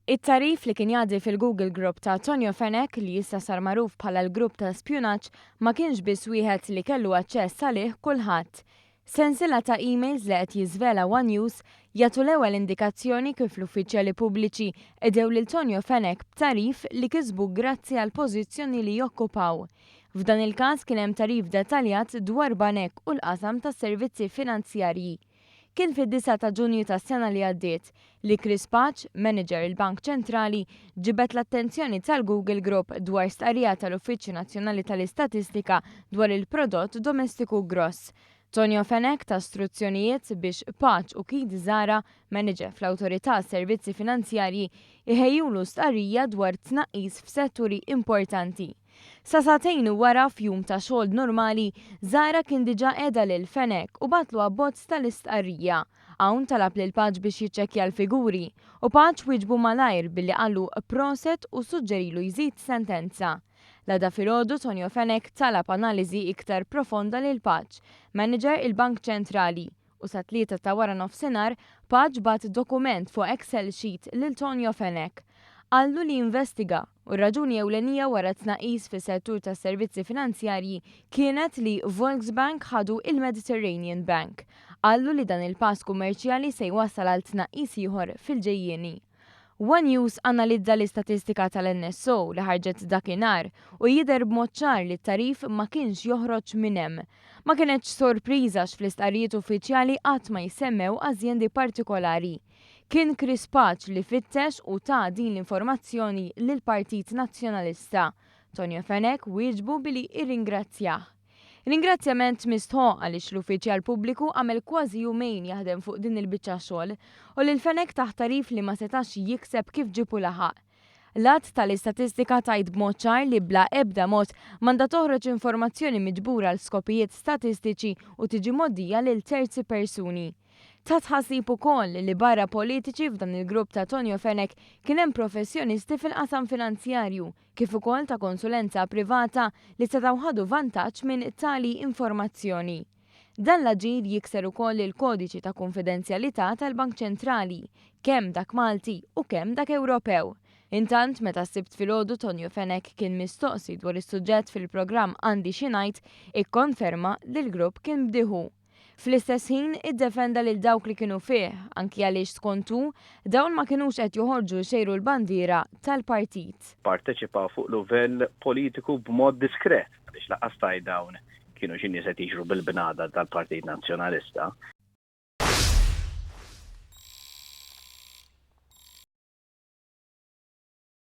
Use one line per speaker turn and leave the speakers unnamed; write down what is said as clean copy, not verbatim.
It-tagħrif li kien jgħaddi fil-Google Group ta' Tonio Fenech, li issa sar magħruf bħala l-grupp ta' spjunaġġ, ma kienx biss wieħed li kellu aċċess għalih kulħadd. Sensiela ta' emails li qed jiżvela one News jagħtu l-ewwel indikazzjoni kif l-uffiċjali pubbliċi qdew lil Tonio Fenech b'tagħrif li kisbu grazzi għall-pożizzjoni li jokkupaw. F'dan il-każ kien hemm tagħrif dettaljat dwar banek u l-qasam tas-servizzi finanzjarji. Kien fid-9 ta' Ġunju tas-sena li għaddiet li Chris Pace, manager il-Bank Ċentrali, ġibed l-attenzjoni tal-Google Group dwar stqarrija tal-Uffiċċju Nazzjonali tal-Istatistika dwar il-prodott domestiku gross. Tonio Fenech ta struzzjonijiet biex Pace u Keith Zahra, manager fl-Awtorità Servizzi Finanzjarji, iħejjulu stqarrija dwar tnaqqis f'setturi importanti. Sa sagħtejn wara, f'jum ta' xogħol normali, Zahra kien diġà qeda lil Fenech u bagħatlu abbozz tal-istqarrija. Hawn talab lil Pace biex jiċċekkja l-figuri u Pace wieġbu malajr billi qallu proset u suġġerilu jżid sentenza. L-għada filgħodu Tonio Fenech talab analiżi iktar profonda lil Pace, manager il-Bank Ċentrali, u sa 3 ta' wara nofsinhar Pace bagħat dokument fuq Excel sheet lil Tonio Fenech. Qallu li investiga u raġuni ewlenija wara tnaqqis fis-settur tas-servizzi finanzjarji kienet li Volksbank ħadu il-Mediterranean Bank. Qallu li dan il-pass kummerċjali se jwassal għal tnaqqis ieħor fil-ġejjieni. One News analizza l-istatistika tal-NSO li ħarġet dakinhar u jidher b'mod ċar li t-tagħrif ma kienx joħroġ minn hemm. Ma kienx sorpriża fl-istqarrijiet uffiċjali qatt ma jsemmew azjendi partikolari. Kien Chris Pace li fittex u ta din l-informazzjoni lill-Partit Nazzjonalista. Tonio Fenech wieġbu billi irringrazzjah. Ringrazzjament mistħoq għaliex l-uffiċjal pubbliku għamel kważi jumejn jaħdem fuq din il-biċċa xogħol u lil Fenech tah tagħrif li ma setax jikseb kif ġieb u laħaq. L-att tal-istatistika tgħid b'mod ċar li bla ebda mod m'għandha toħroġ informazzjoni miġbura għal skopijiet statistiċi u tiġi mgħoddija lil terzi persuni. Ta' tħassib ukoll li barra politiċi, f'dan il-grupp ta' Tonio Fenech kien hemm professjonisti fil-qasam finanzjarju kif ukoll ta' konsulenza privata li setgħu ħadu vantaġġ minn tali informazzjoni. Dan l-aġir jikser ukoll il-kodiċi ta' konfidenzjalità tal-Bank Ċentrali, kemm dak Malti u kemm dak Ewropew. Intant, meta s-Sibt filgħodu Tonio Fenech kien mistoqsi dwar is-suġġett fil-programm Għandi Xi Ngħid, ikkonferma li l-grupp kien bdieh hu. Fl-istess ħin iddefenda lil dawk li kienu fih, anki għaliex skontu dawn ma kinux qed joħorġu xejru l-bandiera tal-partit.
Parteċipaw fuq livell politiku b'mod diskret, għaliex lanqas tgħid dawn kienu xi nies qed jiġru bil-bnadar tal-Partit Nazzjonalista.